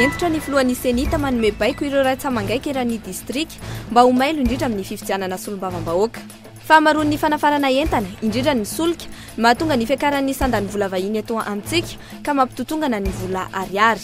Hentitra ny filohan'ny Cenit manome baiko ireo rantsamangaika eran'ny distrika mba ho mailo indrindra amin'ny fifidianana solombavambahoaka. Fahamaroan'ny fanafarana entana, indrindra ny solika, no mahatonga ny fiakaran'ny sandan'ny vola vahiny eto amintsika ka mampitotongana ny vola ariary.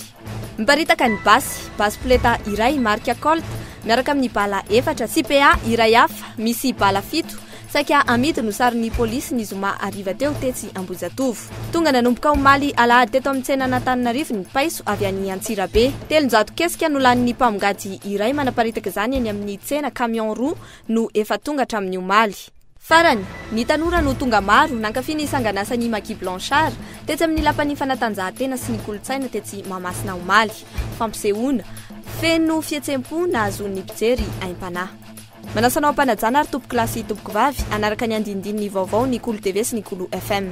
Miparitaka ny basy, basy poleta iray marika Colt miaraka amin'ny bala efatra sy PA iray hafa misy bala fito saika amidy no saron'ny polisy ny zoma hariva teo tetsy Ambohijatovo. Tonga nanomboka omaly alahady teto amin'ny tsenan'Antananarivo ny paiso avy any Antsirabe. 300 kesika no lanin'ny mpamongady iray manaparitaka izany eny amin'ny tsena, camion roa no efa tonga hatramin'ny omaly. Farany, ny tanora no tonga maro nankafy ny sanganasan'i Maggie Blanchard tetsy amin'ny Lapan'ny fanatanjahantena sy ny kolontsaina tetsy Mahamasina omaly. Fampisehoana feno fihetsem-po nahazoan'ny mpijery aim-panahy. Manasa anao am-panajana ary tompokolahy sy tompokovavy hanaraka ny andinindininy vaovao ny Kolo TV sy ny Kolo FM.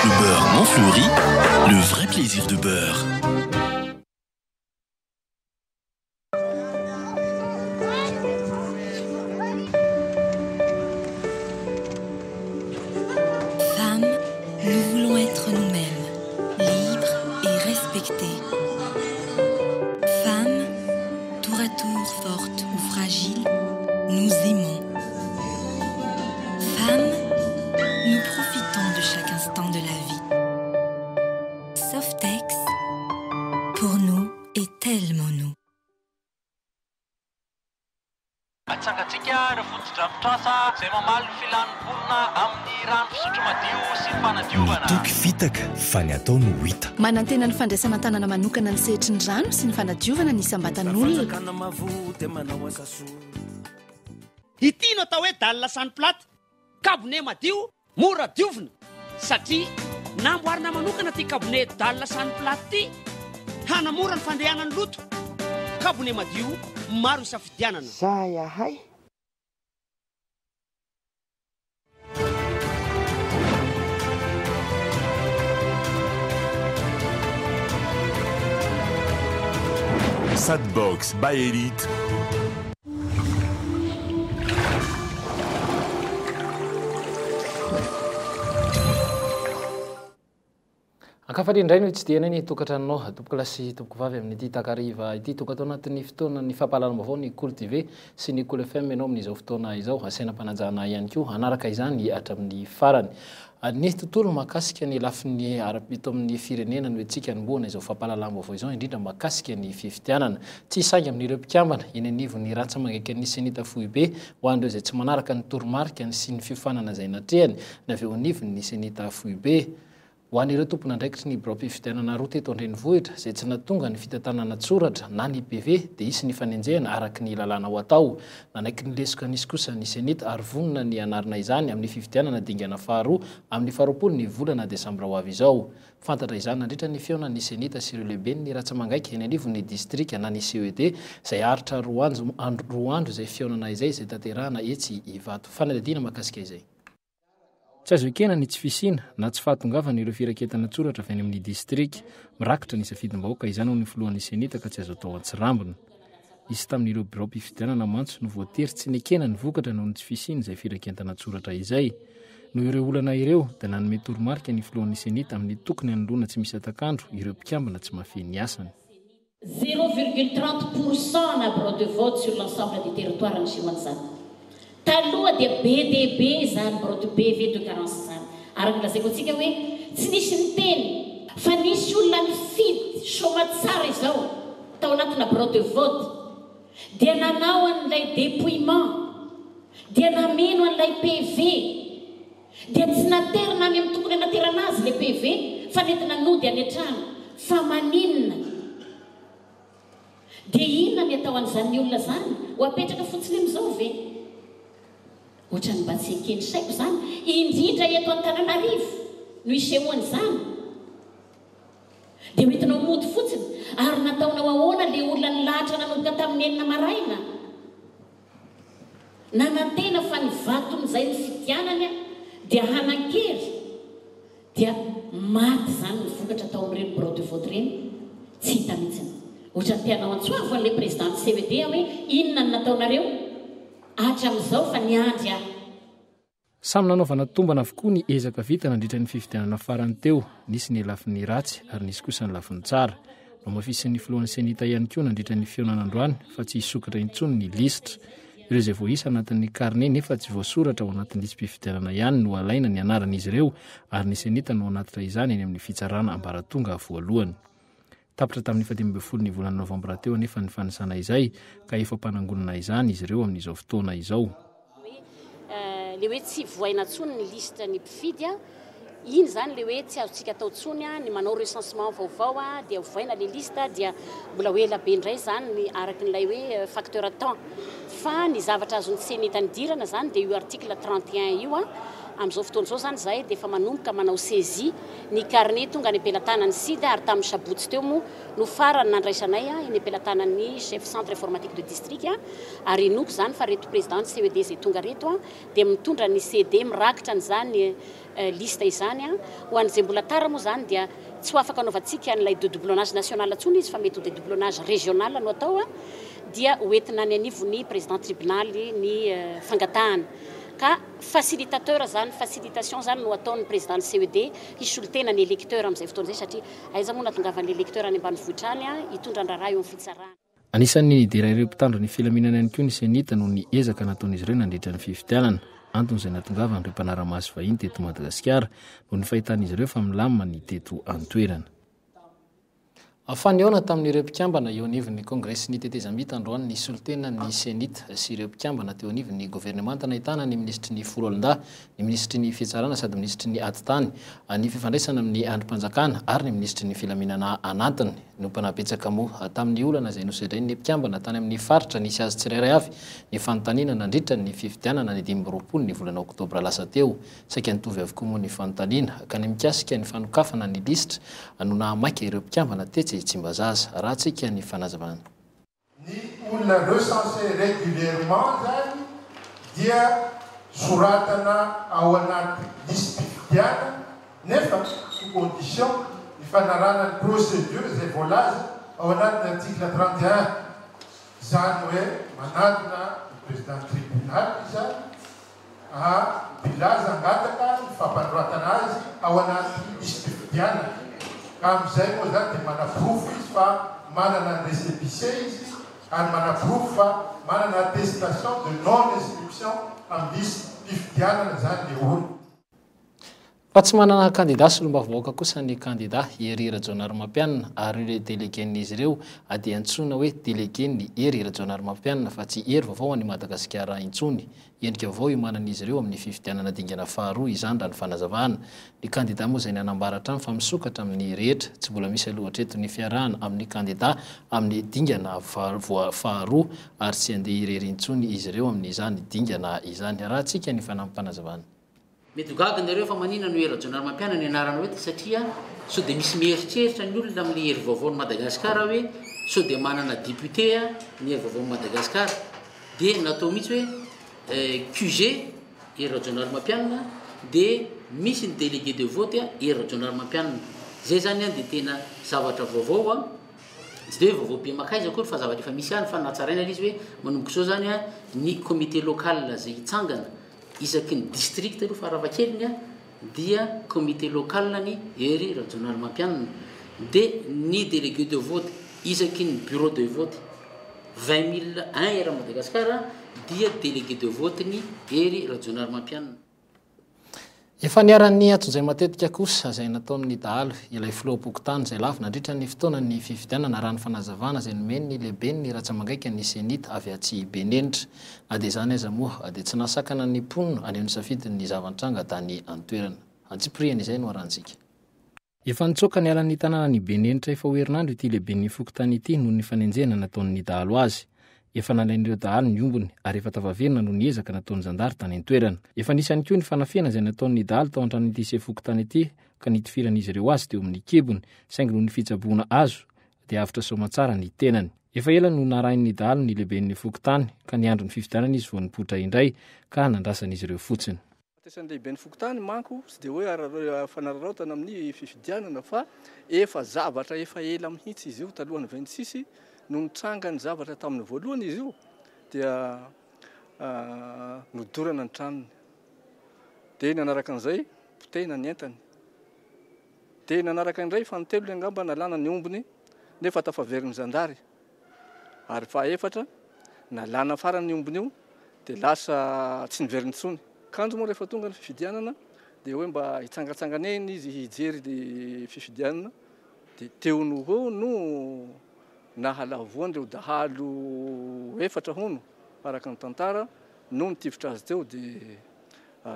Le beurre Montfleury, le vrai plaisir de beurre. Femmes, nous voulons être nous-mêmes, libres et respectées. Femmes, tour à tour fortes ou fragiles, nous aimons. Femmes, nous profitons de chaque instant de la vie. Softex, pour nous et tellement nous. Atsangantsika ireo fotodrafitrasa izay mamaly ny filan'ny mponina amin'ny rano fisotro madio sy ny fanadiovana. Ny toky fitaka fa ny atao no hita. Manantena ny fandraisana an-tanana manokana ny sehatry ny rano sy ny fanadiovana ny isam-batan'olona. Ity no atao hoe dalle sans plate. Kabone madio, mora diovina satria namboarina manokana ity kabone dalle sans plate ity hanamora ny fandehanan'ny loto. Kabone madio, maro isafidianana. Zay ahay. Sadbox by Elite. Ankafaliana indray no hitsidihana ny tokantranonao tompokolahy sy tompokovavy amin'ity takariva ity. Tonga tao anatin'ny fotoanan'ny fampahalalam-baovao ny Kolo TV sy ny Kolo FM ianao amin'izao fotoana izao. Asaina am-panajana ihany koa hanaraka izany hatramin'ny farany. Ny tontolo mahakasika ny lafiny ara-eto amin'ny firenena no entintsika hanombohana izao fampahalalam-baovao izao, indrindra mahakasika ny fifidianana. Tsy hisangy amin'ireo mpikambana eny anivon'ny rantsa-mangaikan'ny Cenit foibe ho an'ireo izay tsy manaraka ny toromarika ny sy ny fiofanana izay natrehany ny avy eo anivon'ny Cenit foibe. Ho an'ireo tompon'andraikitry ny biraom-pifidianana roa teto an-drenivohitra izay tsy nahatonga ny fitantanana an-tsoratra na ny PV dia hisy ny fanenjehana araka ny lalàna ho atao. Nanaiky ny lesoka nisy kosa ny Cenit ary vonona ny hanarina izany amin'ny fifidianana dingana faharoa amin'ny faharoapolo ny volana desambra ho avy izao. Fantatra izany nandritra ny fihaonan'ny Cenit sy ireo lehiben'ny ratsa-mangaika eny anivon'ny distrika na ny CED izay haharitra roa andro roa andro izay fihaonana izay izay tanterahana etsy Ivato. Fanadihadiana mahakasika izay. Tsy azo ekena ny tsy fisiana na tsy fahatongavan'ireo firaketana an-tsoratra avy any amin'ny distrika. Mirakitra ny safidim-bahoaka izany hoy ny filohan'ny Cenit ka tsy azo atao an-tsirambina. Nisy tamin'ireo biraom-pifidianana mantsy no voatery tsy nekena ny vokatra noho ny tsy fisian'izay firakentana an-tsoratra izay. Noho ireo olana ireo dia nanome toromarika ny filohan'ny Cenit amin'ny tokony hanoloana tsy misy hatak'andro ireo mpikambana tsy mahafehy ny asany. 0,30 pour cent ana bureau de vote sur l'ensemble du territoire ny Chinois izany. Taloha dia be dia be izany bureau de PV de carence izany. Araka ny lazaiko antsika hoe tsy nisy niteny fa nisy olona nifidy soamatsara izao tao anatina bureau de vote dia nanao an'ilay dépouillement dia nameno an'ilay PV Dia tsy naterina any amin'ny tokony hanaterana azy ilay PV fa nentina nody any an-trano. Fa maninona? Dia inona ny atao an'izany olona izany? Ho apetraka fotsiny amin'izao ve? Ohatran'ny mba tsy eken'ny saiko izany, indrindra eto Antananarivo. no isehoan'izany? Dia hoentinao mody fotsiny? Ary nataonao ahoana ilay olona nilahatra nanomboka tamin'ny enina maraina? Nanantena fa ny vaton'izay nifidianany dia hanan-kery? Dia maty izany ny vokatra tao amin'ireny bureau de vote ireny? Tsy hita mihitsiny. Ohatran'ny te hanao antsoavo an'ilay président-n'ny CED aho hoe inona no nataonareo hatramin'izao fa niandry aho. Samy nanaovana tombana avokoa ny ezaka vita nandritra ny fifidianana farany teo. Nisy ny lafiny ratsy ary nisy kosa ny lafiny tsara. Nohamafisin'ny filohan'ny Cenit ihany koa nandritra ny fihaonana androany fa tsy hisokatra intsony ny lisitra. Ireo izay voaisa anatin'ny karne nefa tsy voasoratra ao anatin'ny lisi-pifidianana ihany no alaina ny anaran'izy ireo ary ny Cenit no hanatitra izany eny amin'ny fitsarana ambaratonga voalohany. Tapitra tamin'ny fahadimy ambin'ny ny volana novambra teo anefa ny fanisana izay ka efa am-panangonana izany izy ireo amin'izao fotoana izao. Hoe le hoe tsy vohaina intsony ny lisitra ny mpifidy a, iny izany le hoe tsy azontsika atao intsony ny manao recensement vaovao dia ovaina le liste dia mbola ho ela be indray izany ny araka an'ilay hoe facteur temps. Fa ny zavatra azon'ny Cenit nidirana izany dia io article 31 io a, amin'izao fotoana izao izany izahay dia efa manomboka manao saisie Ny carnet tonga any am-pelatanan'ny Sida ary tamin'ny sabotsy teo moa no farany nandraisanay eny am-pelatanan'ny chef centre informatique de district ary inoako izany fa reto président ny CED izay tonga reto dia mitondra ny CD mirakitra an'izany liste izany. Ho an'izay mbola tara moa izany dia tsy ho afaka anaovantsika an'ilay dedoublonnage national intsony izy fa mety ho dedoublonnage régional no atao dia hoentina any anivon'ny président tribunal ny fangatahana ka Facilitateur zany, facilitation zany no ataon'ny président ny CED hisolo tena ny électeur amin'izay fotoana izay satria aiza moa nahatongavan'ny électeur any ambanivohitra any hitondra ny raharaha eo amin'ny fitsarana. Anisan'ny nidera ireo mpitandro ny filaminana ihany koa ny Cenit noho ny ezaka nataon'izy ireo nandritra ny fifidianana. Antony izay nahatongavan'ireo mpanara-maso vahiny teto Madagasikara noho ny fahitan'izy ireo fa milamina ny teto an-toerana. Fa nihaona tamin'ireo mpikambana eo anivon'ny Kongresin'ny tetezamita androany ny solontenan'ny Cenit sy ireo mpikambana teo anivon'ny governemanta nahitana ny minisitry ny Foloalindahy, ny minisitry ny Fitsarana sady minisitry ny Atitany, ny fifandraisana amin'ny andrim-panjakana ary ny minisitry ny Filaminana anatiny. Niompana betsaka moa tamin'ny olana izay nosedrain'ny mpikambana tany amin'ny faritra nisy azy tsirairay avy ny fanontaniana nandritra ny fifidianana ny 25 ny volana oktobra lasa teo. Saika nitovy avokoa moa ny fanontaniana, ka ny mikasika ny fanokafana ny lisitra no nahamaika ireo mpikambana tetsy Tsimbazaza. Arahantsika ny fanazavana. Ny olona recensé régulièrement zany dia soratana ao anaty lisi-pifidianana nefa sous condition ny fanarahana ny procédure izay voalaza ao anatin'ny article 31, izany hoe manatona ny président tribunal izany A. Milaza hangataka ny fampanoratana azy ao anaty lisi-pifidianana. Ka amin'izay moa izany dia manaporofo izy fa manana ny récépissé izy ary manaporofo fa manana attestation de non inscription amin'ny lisi-pifidianana izany ilay olona. Fa tsy manana kandida solombavambahoaka kosa ny kandida Hery Rajaonarimampianina ary ireo delegen'izy ireo dia antsoina hoe delegen'ny Hery Rajaonarimampianina fa tsy Hery Vaovao an'i Madagasikara intsony. Endrika vaovao iomanan'izy ireo amin'ny fifidianana dingana faharoa izany raha ny fanazavana. Ny kandida moa izay nanambara hatrany fa misokatra amin'ny rehetra. Tsy mbola misy aloha hatreto ny fiarahana amin'ny kandida amin'ny dingana faharoa ary tsy handeha irery intsony izy ireo amin'izany dingana izany. Arahantsika ny fanampim-panazavana. Mety ho gaga nareo fa manina no Hery Rajaonarimampianina ny anarana eto satria sao dia misy mieritreritra ny olona amin'ilay hery vaovaon'i Madagasikara hoe sao dia manana député ny hery vaovaon'i Madagasikara dia natao mihitsy hoe QG Hery Rajaonarimampianina dia misy ny délégué de vote Hery Rajaonarimampianina zay zany an dia tena zavatra vaovao an tsy dia hoe vaovao be makaiza akory fa zavatra efa misy ihany fa natsaraina ilay izy hoe manomboka izao zany an ny comité local zay hitsangana Isaky ny district aloha farafahakeliny dia comité local ny Hery Rajaonarimampianina dia ny délégué de vote isaky ny bureau de vote 20001 eran'i Madagasikara dia délégué de vote ny Hery Rajaonarimampianina. Efa niharan'ny antsojay matetika kosa izay nataon'ny dahalo ilay filoham-pokontany izay lavo nandritra ny fotoanan'ny fifidianana raha ny fanazavana izay nomen'ny lehiben'ny ratsamangaikan'ny Cenit avy atsy Benenitra. Na dia izany aza moa dia tsy nahasakana ny mponina haneho ny safidiny ny zava-nitranga tany an-toerana. Antsipiriany izay no arahantsika. Efa nitsoaka niala ny tanànan'i Benenitra efa ho herinandro ity lehiben'ny fokontany ity noho ny fanenjehana nataon'ny dahalo azy. Efa nalain'ireo dahalo ny ombiny ary efa tafaverina noho ny ezaka nataon'ny zandary tany an-toerana. Efa nisy ihany koa ny fanafihana izay nataon'ny dahalo tao an-tranon'ity sefo fokontany ity. ka nitifiran'izy ireo azy teo amin'ny kibony, saingy noho ny fitsaboana azo dia avotra soamantsara ny tenany. Efa ela no narahin'ny dahalo ny lehiben'ny fokontany ka niandry ny fifidianana izy vao nipoitra indray ka nandrasan'izy ireo fotsiny. Fahafatesan'ny lehiben'ny fokontany manko tsy dia hoe fanararaotana amin'ny fifidianana fa efa zavatra efa ela mihitsy izy io, talohan'ny 26 no nitranga ny zavatra tamin'ny voalohany izy io dia nodorana ny tranony, dia nanaraka an'izay potehina ny entany. Dia nanaraka indray fanintelony angamba nalana ny ombiny nefa tafaverin'ny zandary. Ary fahaefatra, nalana farany ny ombiny io dia lasa tsy niverina intsony. Kanjo moa rehefa tonga ny fifidianana dia hoe mba hitsangatsangana eny izy hijery ny fifidianana dia teo no ho eo no nahalavoan'ireo dahalo efatra hono araka ny tantara no nitifitra azy teo dia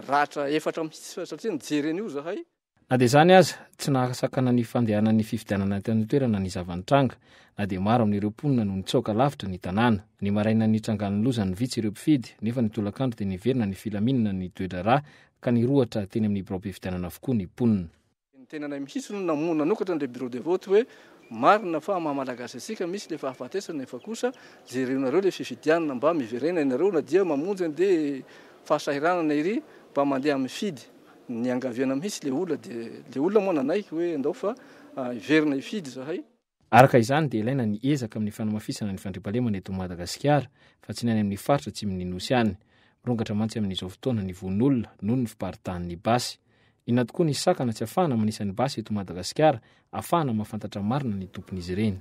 ratra efatra mihitsy satria nijery an'io zahay. Na dia izany aza, tsy nahasakana ny fandehanan'ny fifidianana tany an-toerana ny zava-nitranga, na dia maro amin'ireo mponina no nitsoaka lavitra ny tanàna. Ny marainan'ny nitrangan'ny loza no vitsy ireo mpifidy, nefa ny tolakandro dia niverina ny filaminana ny toe-draharaha ka nirohotra teny amin'ny biraom-pifidianana avokoa ny mponina. Ny tenanay mihitsy no namono nanokatra an'ilay bureau de vote hoe marina fa maha malagasy antsika misy ilay fahafatesana nefa kosa jereonareo ilay fifidianana mba miverena ianareo na dia mamonjy an'ilay fahasahiranana ery mba mandeha mifidy. Niangaviana mihitsy le olona dia le olona moa nanaiky hoe andao fa hiverina hifidy zahay. Araka izany dia ilaina ny ezaka amin'ny fanamafisana ny fandriampahalemana eto Madagasikara fa tsy ny any amin'ny faritra atsimon'ny Nosy any. Mirongatra mantsy amin'izao fotoana ny vono olona noho ny fiparitahan'ny basy. Inona tokoa ny sakana tsy afahana manisa ny basy eto Madagasikara afahana mahafantatra marina ny tompon'izy ireny?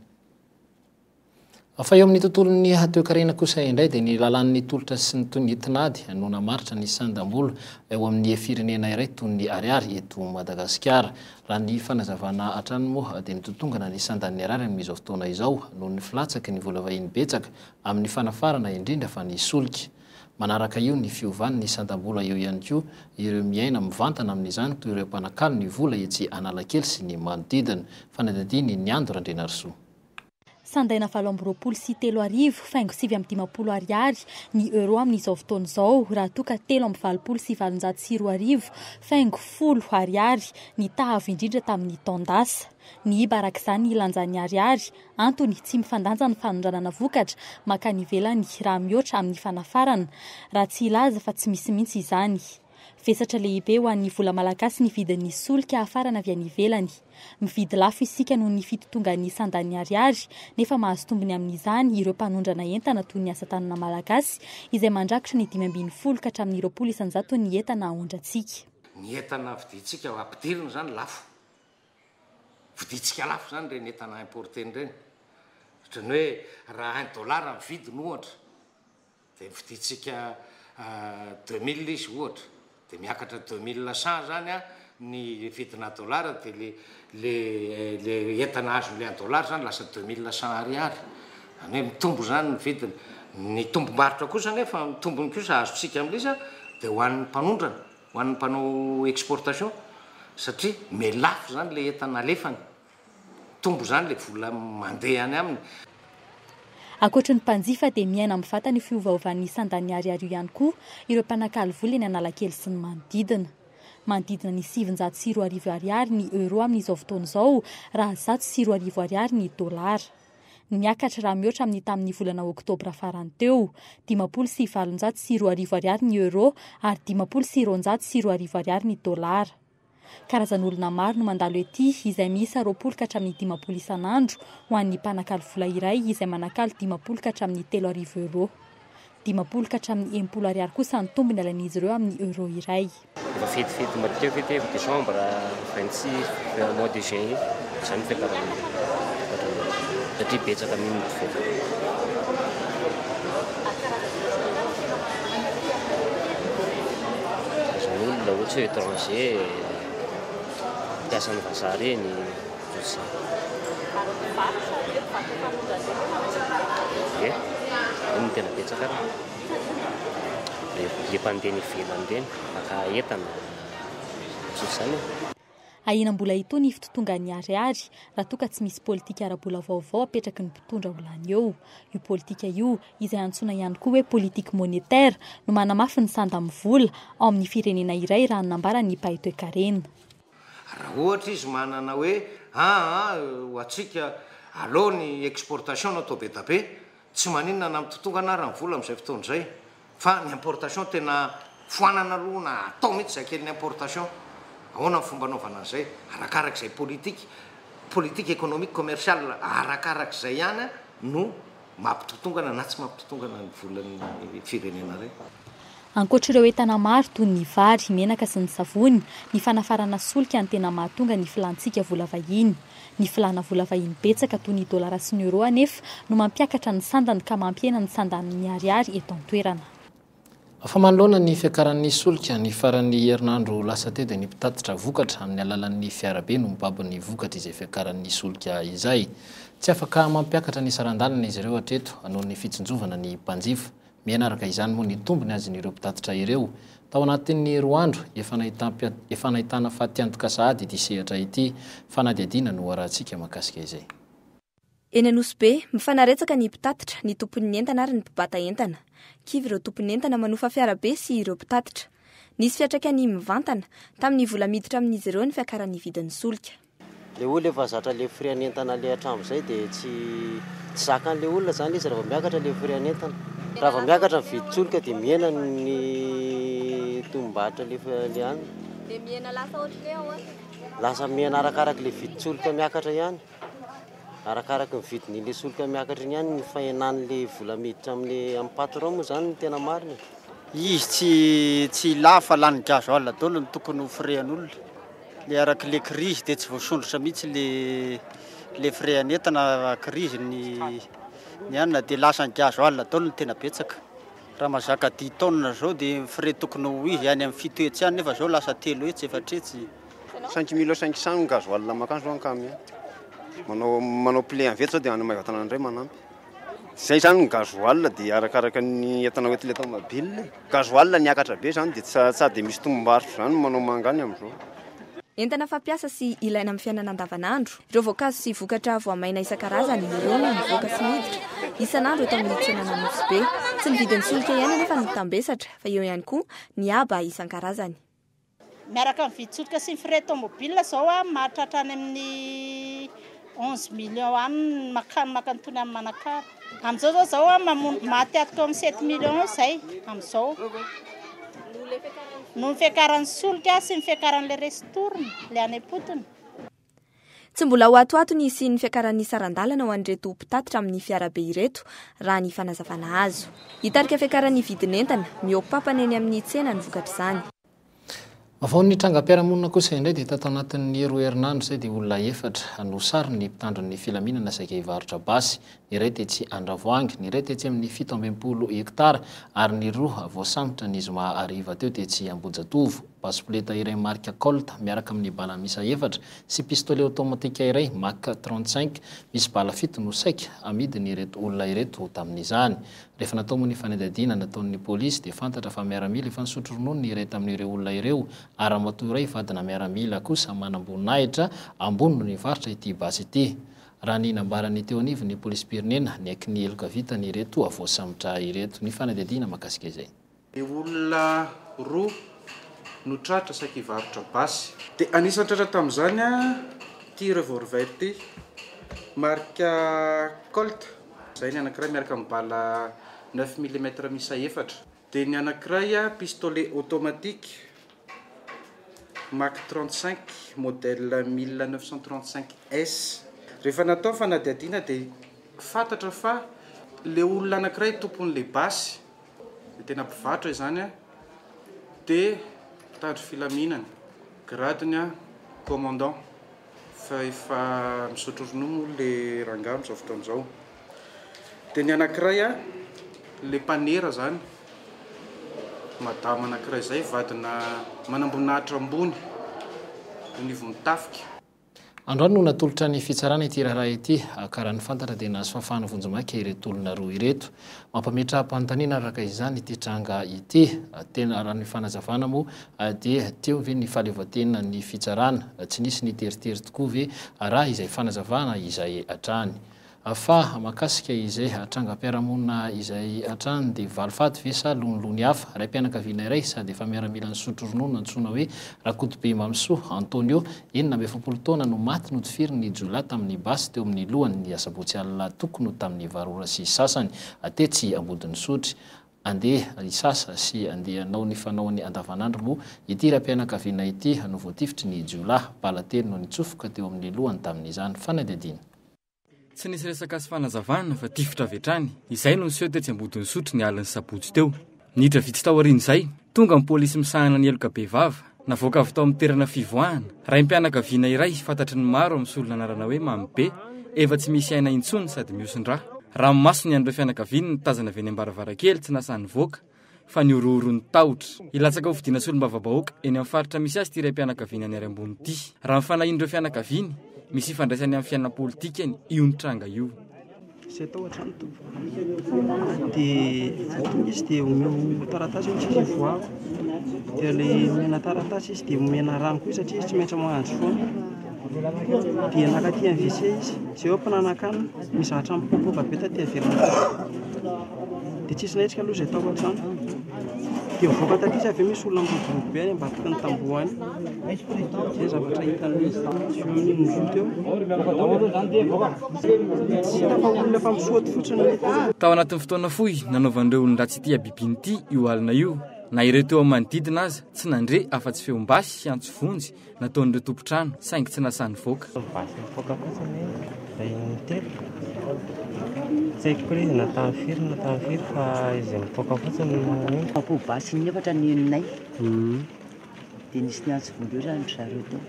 Fa eo amin'ny tontolon'ny toekarena kosa indray dia ny lalàn'ny tolotra sy ny toy ny tinady no namaritra ny sandam-bola eo amin'ny firenena iray toy ny ariary eto Madagasikara. Raha ny fanazavana hatrany moa dia mitotongana ny sandan'ny ariary amin'izao fotoana izao noho ny filatsaky ny vola vahiny betsaka amin'ny fanafarana indrindra fa ny solika. Manaraka io ny fiovan'ny sandam-bola eo ihany koa ireo miaina mivantana amin'izany toy ireo mpanakalo ny vola etsy Analakely sy ny manodidina. Fanadihadian'i Niando Randrianarisoa. Sandaina 3028 faingo 59 ariary ny euro amin'izao fotoana izao raha toa ka 2883 faingo folo ariary ny taha avo indrindra tamin'ny taon-dasa. Niiba araka izany ny lanjan'ny ariary, antony tsy mifandanja ny fanondranana vokatra mankany ivelany raha mihoatra amin'ny fanafarana, raha tsy hilaza fa tsy misy mihitsy izany. Vesatra lehibe ho an'ny vola malagasy ny vidin'ny solika hafarana avy any ivelany. Mividy lafo isika noho ny fitotongan'ny sandan'ny ariary, nefa mahazo tombony amin'izany ireo mpanondrana entana toy ny asa tanana malagasy, izay mandrakitra ny 15 ka hatramin'ny 20 isan-jaton'ny entana aondrantsika. Ny entana vidintsika ampidirina izany lafo. Vidintsika lafo izany ireny entana importer-na ireny. Ohatran'ny hoe raha un dollar ny vidiny ohatra, Dia vidintsika 2000 izy ohatra, dia miakatra 2100 zany an ny vidina dollar dia le le le entana azon'le un dollar zany lasa 2100 ariary, zany hoe mitombo zany ny vidiny. Ny tombom-barotra kosa anefa, ny tombony kosa azontsika amin'ilay izy an, dia ho an'ny mpanondrana, ho an'ny mpanao exportation satria mihalafo zany le entana alefany. Mitombo izany ilay vola mandeha any aminy. Ankoatry ny mpanjifa dia miaina mivantana io fiovaovan'ny sandan'ny ariary io ihany koa ireo mpanakalo vola eny Analakely sy ny manodidina. Manodidina ny 2900 ariary ny euro amin'izao fotoana izao raha 2100 ariary ny dolara. Niakatra raha mihoatra amin'ny tamin'ny volana oktobra farany teo. 2850 ariary ny euro ary 2050 ariary ny dolara. Karazan'olona maro no mandalo ety, izay miisa 20 ka hatramin'ny 50 isan'andro, ho an'ny mpanakalo vola iray izay manakalo 50 ka hatramin'ny 3000 euros. 50 ka hatramin'ny 60 ariary kosa ny tombony alain'izy ireo amin'ny euro iray. Efa fetifety matetika fety efa décembre, 26, mois de juin iny, izany ny fiakaran'ny satria betsaka amin'iny ny mpivoaka. Karazan'olona ohatra hoe étranger, mpiasan'ny vazaha ireny, ohatr'izany. Ie, iny no tena betsaka ary. Le le mpandeha any ivelany ireny, maka entana, ohatrohatr'izany e. Ahiana mbola hitohy ny fitotongan'ny ariary raha toa ka tsy misy politika ara-bola vaovao apetraky ny mpitondra ho lany eo. Io politika io, izay antsoina ihany koa hoe politique monétaire, no manamafy ny sandan'ny vola ao amin'ny firenena iray raha ny nambaran'ny mpahay toekarena. Raha ohatra izy manana hoe aa ho antsika aleo ny exportation no atao be da be, tsy maninona na mitotongana ara ny vola amin'izay fotoana izay fa ny importation tena foanana aloha na atao mihitsy izay kelin'ny importation. Ahoana ny fomba anaovana an'izay? Arakarak'izay politique, politique économique commerciale arakarak'izay ihany no mampitotongana na tsy mampitotongana ny volan'ny firenena iray. Ankoatra ireo entana maro toy ny vary, menaka sy ny savony, ny fanafarana solika no tena mahatonga ny filantsika vola vahiny. Ny filàna vola vahiny betsaka toy ny dolara sy ny euro anefa no mampiakatra ny sandany ka mampihena ny sandan'ny ariary eto an-toerana. Fa manoloana ny fiakaran'ny solika, ny faran'ny herinandro lasa teo dia ny mpitatitra vokatra amin'ny alalan'ny fiarabe no mibaby ny vokatr'izay fiakaran'ny solika izay. Tsy afaka mampiakatra ny saran-dalana izy ireo hatreto noho ny fitsinjovana ny mpanjifa. Mihena araka izany moa ny tombony azon'ireo mpitatitra ireo. Tao anatin'ny roa andro, efa efa nahitana fatiantoka sahady ity sehatra ity. Fanadihadiana no arahantsika mahakasika izay. Eny Anosibe, mifanaretsaka ny mpitatitra, ny tompon'ny entana ary ny mpibata entana. Kivy ireo tompon'entana manofa fiarabe sy ireo mpitatitra. Nisy fiantraikany mivantana tamin'ny vola miditra amin'izy ireo ny fiakaran'ny vidin'ny solika. Le olona efa zatra le frais an'entana le hatramin'izay dia tsy tsy zakan'le olona zany izy raha vao miakatra le frais an'entana. Raha vao miakatra ny vidin-tsolika dia mihena ny tombom-barotra le le hanina. Dia mihena lasa ohatran'ny hoe ahoana? Lasa mihena arakarak'le vidin-tsolika miakatra ihany. Arakaraky ny vidin'ilay solika miakatra iny ihany ny fahenan'ilay vola miditra amin'ilay amin'ny patron moa izany no tena marina e. Izy tsy tsy lafo fa lany gasoil daholo no tokony ho frais an'olona. Le araka le crise dia tsy voasondrotra mihitsy le le frais an'entana crise ny ny anona dia lasa ny gasoil daholo no tena betsaka. Raha mahazaka dix tonnes zao dia ny frais tokony ho izy any amin'ny 700 any nefa zao lasa 300 400. 5500 ny gasoil mankany zao camion. Manao manao plein avy eto zao dia any Maevatanàna indray manampy. Zay zany ny gasoil dia arakaraka ny entana hoentin'ilay tomobile. Gasoil niakatra be zany dia tsy tsy dia misy tombom-barotra zany manao manga any amin'izao. Entana fampiasa sy ilaina amin'ny fiainana andavanandro. Ireo voankazo sy vokatra voamaina isan-karazany ireo no mivoaka sy miditra isan'andro eto amin'ny tsenan'Anosibe. Tsy ny vidin'ny solika ihany anefa no mitambesatra fa eo ihany koa ny haba isan-karazany. Miaraka amin'ny vidin-tsolika sy ny frais tomobile izao mahatratra any amin'ny 11 millions any ny makany makany tony amin'ny Manakara. Amin'izao izao izao mamono maty ato teo amin'ny 7 millions eo izay amin'izao. Noho ny fiakaran'ny solika sy ny fiakaran'ilay ristourne ilay any am-potony. Tsy mbola ho ato ato ny hisian'ny fiakaran'ny saran-dalana ho an'ireto mpitatitra amin'ny fiarabe ireto, raha ny fanazavana azo. Hitarika fiakaran'ny vidin'entana, mihoa-papana eny amin'ny tsena ny vokatr'izany. Vao ny trangam-piarahamonina kosa indray dia tato anatin'ny roa herinandro izay dia olona efatra no saron'ny mpitandro ny filaminana saika hivarotra basy. Ny iray tetsy Andravoahangy, ny iray tetsy amin'ny 67 hektara ary ny roa voasambotra ny zoma hariva teo tetsy Ambohijatovo. Basy poleta iray marika Colt miaraka amin'ny bala miisa efatra sy pistolet automatique iray Mac 35 misy bala fito no saika amidin'ireto olona ireto tamin'izany. Rehefa natao moa ny fanadihadiana nataon'ny polisy dia fantatra fa miaramila efa nisotro ronono ny iray tamin'ireo olona ireo ary ramatoa iray vadina miaramila kosa manamboninahitra ambony no nivarotra ity basy ity. Raha ny nambaran'ny teo anivon'ny polisim-pirenena, niaiky ny heloka vitany ireto voasambotra ireto. Ny fanadihadiana mahakasika izay. Olona roa no tratra saika hivarotra basy. Dia anisan'ny tratra tamin'izany ity revolver ity, marika Colt. Izay ny anankiray miaraka amin'ny bala neuf millimètre miisa efatra. Dia ny anankiray pistolet automatique Mac 35 modèle 1935 S. Rehefa natao ny fanadihadiana dia fantatra fa ilay olona anankiray tompon'ilay basy Ilay tena mpivarotra izany an, dia mpitandro filaminana, grade-ny an, commandant, fa efa misotro ronono moa ilay rangahy amin'izao fotoana izao. Dia ny anankiray an, ilay mpanera izany, madama anankiray izay, vadina manamboninahitra ambony eo anivon'ny tafika. Androany no natolotra ny fitsarana ity raharaha ity, ka raha ny fantatra dia nahazo fahafahana vonjimaika ireto olona roa ireto. Mampametra-panontaniana araka izany ity tranga ity. Tena raha ny fanazavana moa dia teo ve ny fahaleovantenan'ny fitsarana? Tsy nisy ny teritery tokoa ve raha izay fanazavana izay hatrany? Fa mahakasika izay trangam-piarahamonina izay hatrany dia valifaty ve sa lonilony hafa? Raim-pianakaviana iray sady efa miaramila nisotro ronono antsoina hoe Rakotobe Mamisoa Antonio, 46 taona no maty notifirin'ny jiolahy tamin'ny basy teo amin'ny lohany ny asabotsy alina tokony ho tamin'ny valo ora sy sasany tetsy Ambodin'Isotry. Andeha hisasa sy andeha hanao ny fanaony andavanandro moa ity raim-pianakaviana ity no voatifitry ny jiolahy. Bala telo no nitsofoka teo amin'ny lohany tamin'izany. Fanadihadiana. Tsy nisy resaka sy fanazavana fa tifitra avy hatrany. Izay no niseho tetsy Ambodin'Isotry ny alin'ny sabotsy teo. Minitra vitsy taorian'izay, tonga ny polisy misahana ny heloka bevava. Navoaka avy tao amin'ny toerana fivoahana, raim-pianakaviana iray fantatry ny maro amin'ny solon'anarana hoe Mamibe, efa tsy misy aina intsony sady mihoson-drà. Ranomaso ny an'ireo fianakaviany nitazana avy eny am-baravarankely tsy nasahy nivoaka fa nihorohoro ny tahotra. Hilatsaka ho fidiana solombavambahoaka eny amin'ny faritra misy azy ity raim-pianakaviana any Arambony ity. Raha ny fanahian'ireo fianakaviany, misy ifandraisany amin'ny fiainana politikany io nitranga io. Izay tao an-trano tompoko. Dia vao tonga izy dia omeo taratasy hoy izy hivoahako. Dia ilay nomena taratasy izy dia omena rano koa satria izy tsy maintsy mahandro foana. Dia nakaty amin'ny WC izy. Izay eo am-pinanakana, misy zavatra mipoapoaka be taty ivelany taty. Dia tsisy nahetsika aloha izay tao an-trano. Dia mivoaka taty izy avy eo misy olona miroborobo be any ambadiky ny tamboho any. Izay zavatra hitan'ny eo teo. Tsy hita fa olona efa misaoty fotsiny. Tao anatin'ny fotoana fohy nanaovan'ireo olon-dratsy ity habibiana ity io alina io, na ireo teo amin'ny manodidina aza tsy nandre afa-tsy feom-basy sy antso vonjy nataon'ireo tompon-trano saingy tsy nasahy nivoaka. Basy nipoaka fotsiny ilay nitelo. Tsy haiko koa ilay izy na tamin'ny firy na tamin'ny firy fa izay nipoaka fotsiny no heno. Akoho basy inefatra ny henonay dia nisy niantso vonjy eo zany ry zareo teo.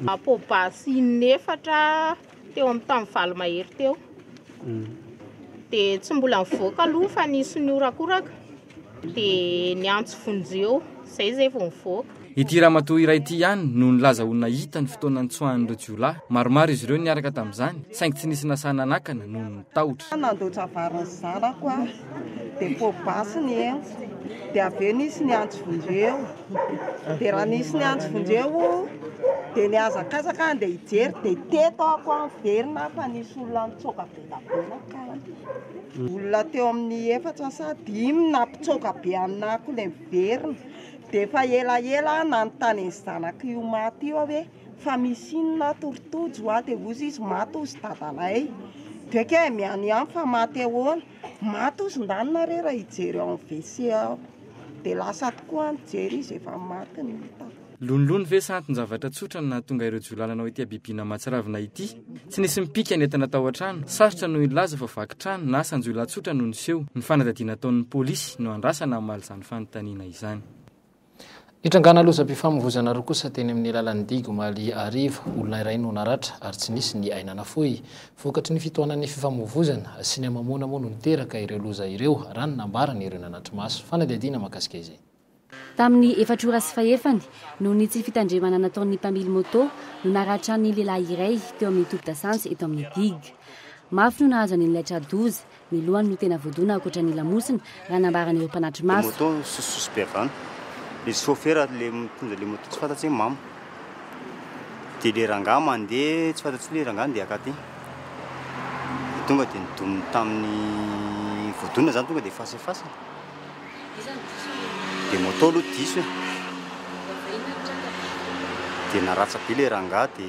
Akoho basy inefatra teo amin'ny tamin'ny valo mahery teo. Dia tsy mbola nivoaka aloha fa nisy nihorakoraka. Dia niantso vonjeo, izay izay vao nivoaka. Ity ramatoa iray ity ihany no nilaza ho nahita ny fotoana nitsoahan'ireo jiolahy. Maromaro izy ireo niaraka tamin'izany, saingy tsy nisy nasahy nanakana noho ny tahotra. Nandoatra vary ny zanako aho, dia poa-basy ny henoko, dia avy eo nisy niantso vonjeo, dia raha nisy niantso vonjeo dia nihazakazaka aho handeha hijery, dia teto aho koa niverina fa nisy olona nitsoaka be dia be nankany. Olona teo amin'ny efatra sa dimy nampitsoaka be an'ako ilay miverina. Dia efa elaela aho nanontany an'ny zanako io maty io aho hoe fa misy inona ato ry Tojo a? Dia hozy izy maty hozy dadanay. Dia kay mianiany fa maty ahoana? Maty hozy ndany nareo raha hijery ao amin'ny WC ao. Dia lasa tokoa aho nijery izy efa maty no hitako. Lonilony ve sa anton-javatra tsotra no nahatonga ireo jiolahy nanao ity habibiana mahatsiravina ity? Tsy nisy mipika ny entana tao an-trano. Sarotra no hilaza fa vaky trano na asan-jiolahy tsotra no niseho. Ny fanadihadiana ataon'ny polisy no andrasana hamaly izany fanontaniana izany. Nitrangana lozam-pifamoivoizana roa kosa teny amin'ny lalan'ny digy omaly hariva. Olona iray no naratra ary tsy nisy ny aina nafoy. Vokatry ny fitohanan'ny fifamoivoizana sy ny hamamoana moa no niteraka ireo loza ireo, raha ny nambaran'ireo nanatri-maso. Fanadihadiana mahakasika izay. Tamin'ny efatra ora sy fahefany, noho ny tsy fitandremana nataon'ny mpamily moto no naratran'ny lehilahy iray teo amin'ny toby-dasantsy eto amin'ny digue. Mafy no nahazo an'ilay tra-doza, ny lohany no tena voadona ankoatra ny lamosina, raha nambaran'ireo mpanatri-maso. Moto misosososo be avy any, le chauffeur le mitondra le moto tsy fantatry hoe mamo, de le rangahy mandeha tsy fantatry le rangahy andeha akaty, de tonga de nidoniny tamin'ny voadona zany tonga de face à face. Dia moto aloha diso e. Dia naratsa be ilay rangahy dia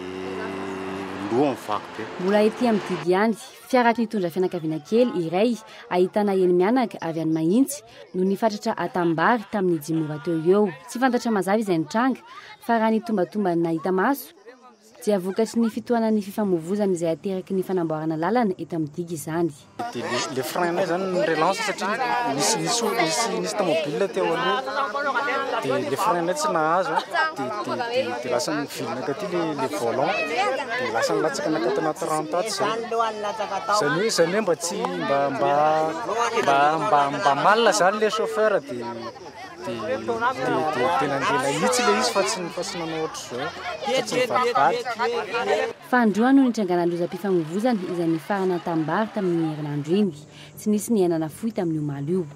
lohany vaky be. Mbola ety amin'ny didy ihany, fiara nitondra fianakaviana kely iray ahitana eni-mianaka avy any Mahitsy no nifatratra Atambary tamin'ny dimy ora teo ho eo. Tsy fantatra mazava izay nitranga fa raha ny tombantomban'ny nahita maso dia vokatry ny fitohanan'ny fifamoivozana izay ateraky ny fanamboarana lalana eto amin'ny digy izany. Dia le frein nay zany ny relance satria nisy nisy nisy nisy tomobile teo aloha dia le frein nay tsy nahazo dia dia dia lasa nivily nankaty le le volant dia lasa nilatsaka nankaty anaty rano tato zay. Zany hoe zany hoe mba tsy mba mba mba mba mba mal zany le chauffeur dia Dia dia dia nandeha nahitsy ilay izy fa tsy fa tsy nanao ohatr'izao, fa tsy nivadibadika. Fanindroany no nitrangana lozam-pifamoivozana izay nifarana an-tanimbary tamin'iny herinandro iny. Tsy nisy ny aina nafoy tamin'io omaly io.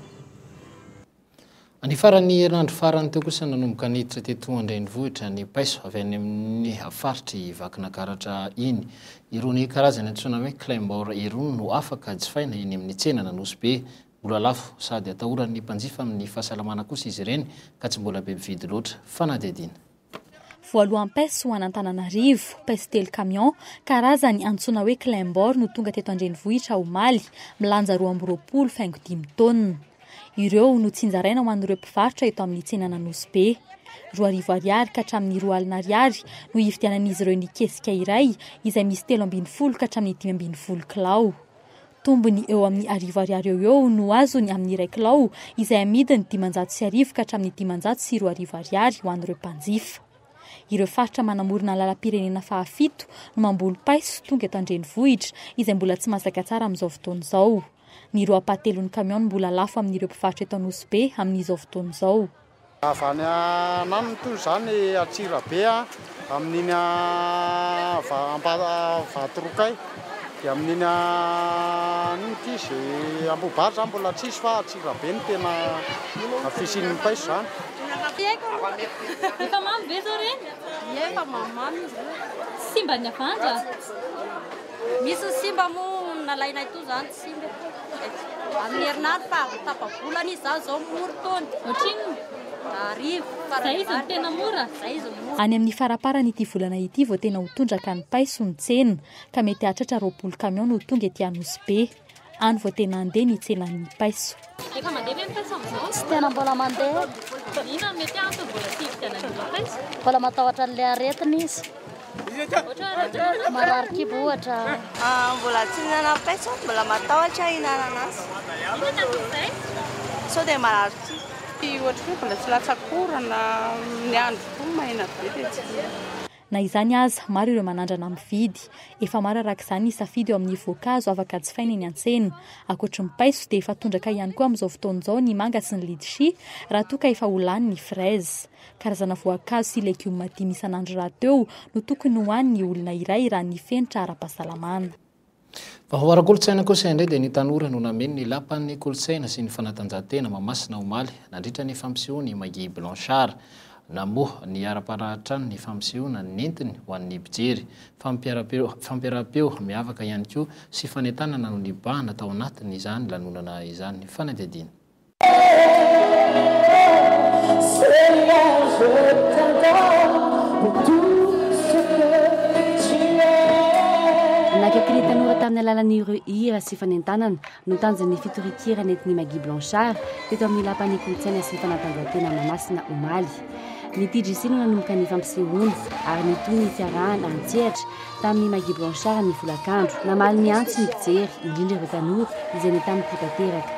Ny faran'ny herinandro farany teo kosa nanomboka niditra teto an-drenivohitra ny paiso avy any amin'ny faritr'i Vakinakaratra iny. Irony karazany antsoina hoe Climbor irony no afaka jifaina eny amin'ny tsenan'Anosibe. Mbola lafo sady atahoran'ny mpanjifa amin'ny fahasalamana kosa izy ireny ka tsy mbola be mpividy loatra. Fanadihadiana. Voalohany paiso ho an'Antananarivo, paiso telo camion, karazany antsoina hoe Climbor no tonga teto an-drenivohitra omaly, milanja 22 faingo dimy taonina. Ireo no tsinjaraina ho an'ireo mpivarotra eto amin'ny tsenan'Anosibe. 2000 ariary ka hatramin'ny 20 alina ariary no hividianan'izy ireo ny kesika iray izay misy 13 ka hatramin'ny 15 kilao. Tombony eo amin'ny arivo ariary eo ho eo no azony amin'ny iray kilao izay amidiny 1500 ka hatramin'ny 2500 ariary ho an'ireo mpanjifa. Ireo faritra manamorona ny lalam-pirenena fahafito no mamboly paiso tonga eto an-drenivohitra izay mbola tsy masaka tsara amin'izao fotoana izao. Ny roa ampahatelon'ny kamiao no mbola lafo amin'ireo mpivarotra eto Anosibe amin'izao fotoana izao. Avy any ananona toy izany Antsirabe amin'iny Ambatorokay dia amin'iny inona ity izy Ambohibary izany mbola tsisy fa Antsirabe no tena fisian'ny paiso izany. Efa mamy ve zao reny? Ie efa mamimamy izy io. Simba ny avandra? Misy ny simba moa nalainay toa izany tsy simba e. Amin'ny herinandro fa avy tapa-bolana izy izany izao mora itony. Ohatrinona? Arivo. Zay izy no tena mora? Zay izy no mora. Any amin'ny faramparan'ity volana ity vao tena ho tondraka ny paiso ny tsena, ka mety hahatratra 20 camion no ho tonga ety Anosibe. Any vao tena handeha ny tsenan'ny paiso. Efa mandeha ve ny paiso amin'izao? Tsy tena mbola mandeha. Inona no mety antony mbola tsy hividianan'ny olona paiso? Mbola matahotra an'ilay aretina izy. Marary kibo ohatra. Mbola tsy nihinana paiso aho, mbola matahotra hihinanana azy. Inona no anton'izay? Sao dia marary kibo. Ohatra hoe mbola tsy latsak'orana, ny andro koa maina be dia tsy. Na izany aza, maro ireo manandrana mividy. Efa maro araka izany ny safidy eo amin'ny voankazo afaka jifaina eny an-tsena. Ankoatry ny paiso dia efa tondraka ihany koa amin'izao fotoana izao ny manga sy ny litchi, raha toa ka efa ho lany ny fraise. Karazana voankazo sy legioma dimy isan'andro rahateo no tokony hohanin'ny olona iray raha ny fenitra ara-pahasalamana. Vaovao ara-kolontsaina kosa indray dia ny tanora no nameno ny lapan'ny kolontsaina sy ny fanatanjahantena Mahamasina omaly nandritra ny fampisehoan'i Maguy Blanchard. Namoha ny ara-panahy hatrany ny fampisehoana nentiny ho an'ny mpijery. Fampiaraham-peo miavaka ihany koa sy fanentanana no nibahana tao anatin'izany lanonana izany. Fanadihadiana. Nakaiky ny tanora tamin'ny alalan'ireo hira sy fanentanana no tanjon'ny fitorian-kira nentin'i Maguy Blanchard teto amin'ny Lapan'ny Kolontsaina sy Fanatanjahantena Mahamasina omaly. Ny TJC no nanomboka ny fampisehoana ary nitohy ny fiarahana an-tsehatra Tamin'i Maguy Blanchard ny folakandro. Namaly ny antso ny mpijery, indrindra ireo tanora, izay nentaniko tanteraka.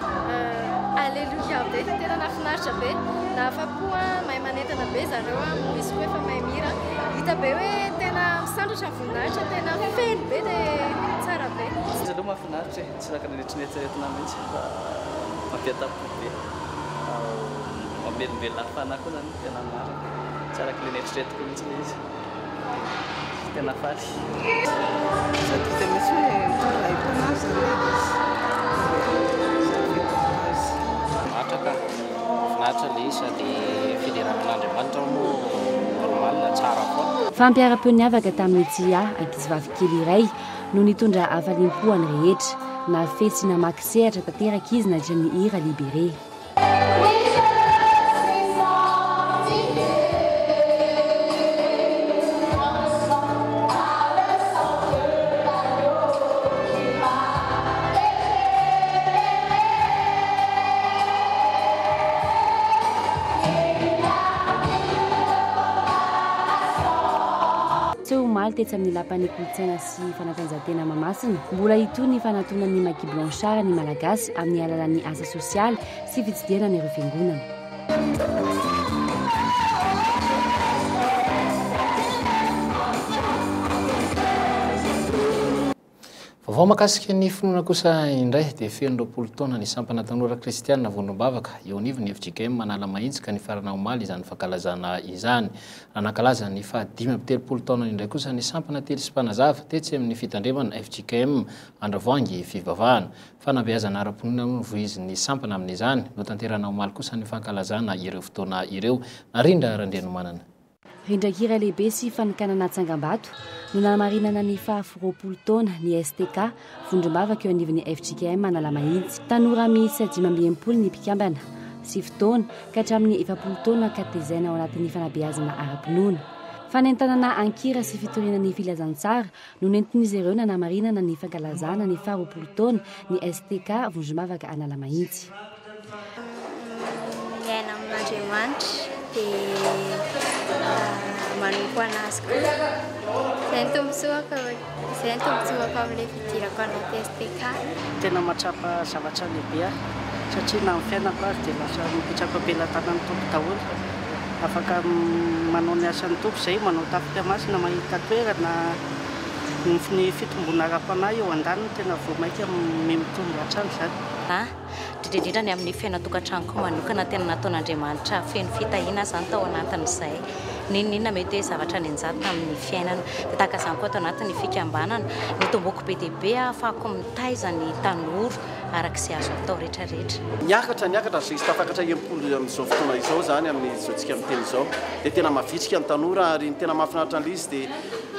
Aleloia be, tena nahafinaritra be, nahafapo an, mahay manentana be zareo an, misy koa efa mahay mihira, hita be hoe tena misandratra ny voninahitra, tena feno be dia tsara be. Izy aloha mahafinaritra e, tsy araka ny neritreretina mihitsy fa mampientam-po be, mamelombelona ny fanahy koa izany tena marina, tsy araka ilay neritreretiko mihitsy ilay izy. Tena faly. Sady hita mihitsy hoe mitondra aim-panahy izany ilay izy. Mahafinaritra ka. Mahafinaritra ilay izy sady fiderana an'Andriamanitra moa normal tsara foana. Fampiharam-peo niavaka tamin'ny Tsia, ankizivavy kely iray, no nitondra hafaliam-po an'ny rehetra. Nahafehy sy namaky sehatra tanteraka izy nandritra ny hira Libéré. Seho omaly tetsy amin'ny Lapan'ny Kolontsaina sy Fanatanjahantena Mahamasina. Mbola hitohy ny fanatonan'ny Maguy Blanchard ny Malagasy amin'ny alalan'ny asa sosialy sy fitsidihana an'ireo fiangonana. Vaovao mahakasika ny finoana kosa indray dia feno 20 taona ny sampana tanora kristianina vondrom-bavaka eo anivon'ny fjkm Analamahitsy ka nifarana omaly izany fankalazana izany. Raha nankalaza ny faha 35 taonany indray kosa ny sampana tily sy mpanazava tetsy amin'ny fitandremana fjkm Andravoahangy fivavahana. Fanabeazana ara-pinoana moa no voizin'ny sampana amin'izany. Notanterahina omaly kosa ny fankalazana ireo fotoana ireo. Narindra Randrianomanana. Rindran-kira lehibe sy fanokanana tsangambato no nanamarinana ny faha 20 taona ny STK, vondrom-bavaka eo anivon'ny fjkm Analamahitsy. Tanora miisa 65 ny mpikambana, sivy taona ka hatramin'ny 40 taona ka tezaina ao anatin'ny fanabeazana ara-pinoana. Fanentanana an-kira sy fitoriana ny filazantsara no nentin'izy ireo nanamarinana ny fankalazana ny faha 20 taona ny STK Vondrom-bavaka Analamahitsy. Miaina amin'Andriamanitra dia manompo an'Azy koa. Izay no tombontsoako, izay no tombontsoako amin'ilay fidirako anaty STK. Tena mahatsapa zavatra lehibe aho satria na ny fiainako ary dia lasa mipetraka am-pelatanan'ny Tompo daholo. Afaka manao ny asan'ny Tompo izay, manao tafika masina, mahita toerana, ny fitomboana ara-panahy eo an-daniny tena vao mainka miha-mitombo hatrany izany. Indrindra indrindra ny amin'ny fiainan-tokantranoko manokana tena nataon'Andriamanitra feno fitahiana aho izany tao anatin'izay. N'inon'inona mety hoe zavatra nianjady tamin'ny fiainana. Dia tahaka izany koa ato anatin'ny fikambanana. Nitomboko be dia be ahafahako mitaiza ny tanora araka izay azo atao rehetra rehetra. Niakatra niakatra ary tafakatra 60 amin'izao fotoana izao izany amin'izao tsika miteny izao. Dia tena mavitrika ny tanora ary ny tena mahafinaritra an'ilay izy dia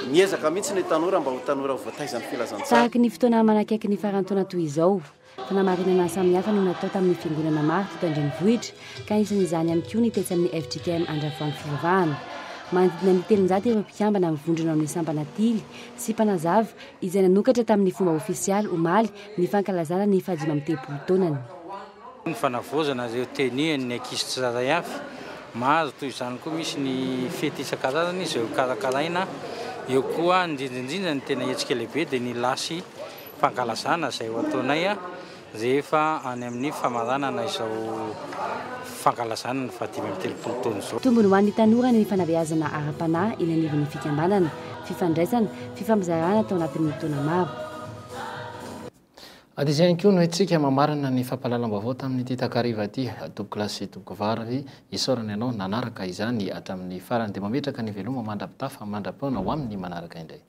miezaka mihitsy ny tanora mba ho tanora voataizan'ny filazantsara. Tahaka ny fotoana manakaiky ny faran'ny taona toy izao, Fanamarinana samihafa no natao tamin'ny fiangonana maro teto an-drenivohitra ka anisan'izany ihany koa ny tetsy amin'ny fjkm Andravoahangy Fivavahana. Manodidina ny 300 ireo mpikambana mivondrona ao amin'ny sampana Tily sy Mpanazava izay nanokatra tamin'ny fomba ofisialy omaly ny fankalazana ny fahadimy amby telopolo taonany. Ny fanavaozana ireo tenue an'ny ankizy tsirairay avy. Maro toy izany koa misy ny fety isan-karazany izay ho karakaraina. Eo koa indrindra indrindra ny tena hetsika lehibe dia ny lasy fankalazana izay ho ataonay rehefa any amin'ny famaranana izao fankalazana ny faha-35 taona izao. Tombony ho an'ny tanora ny fanabeazana ara-panahy eny anivon'ny fikambanana, fifandraisana, fifampizarana tao anatin'ny taona maro. Dia izay ihany koa no entintsika mamarana ny fampahalalam-baovao tamin'ity takariva ity. Tompokolahy sy tompokovavy, isaorana ianao nanaraka izany hatramin'ny farany. Dia mametraka ny veloma mandra-pitafa, mandra-pihaona ho amin'ny manaraka indray.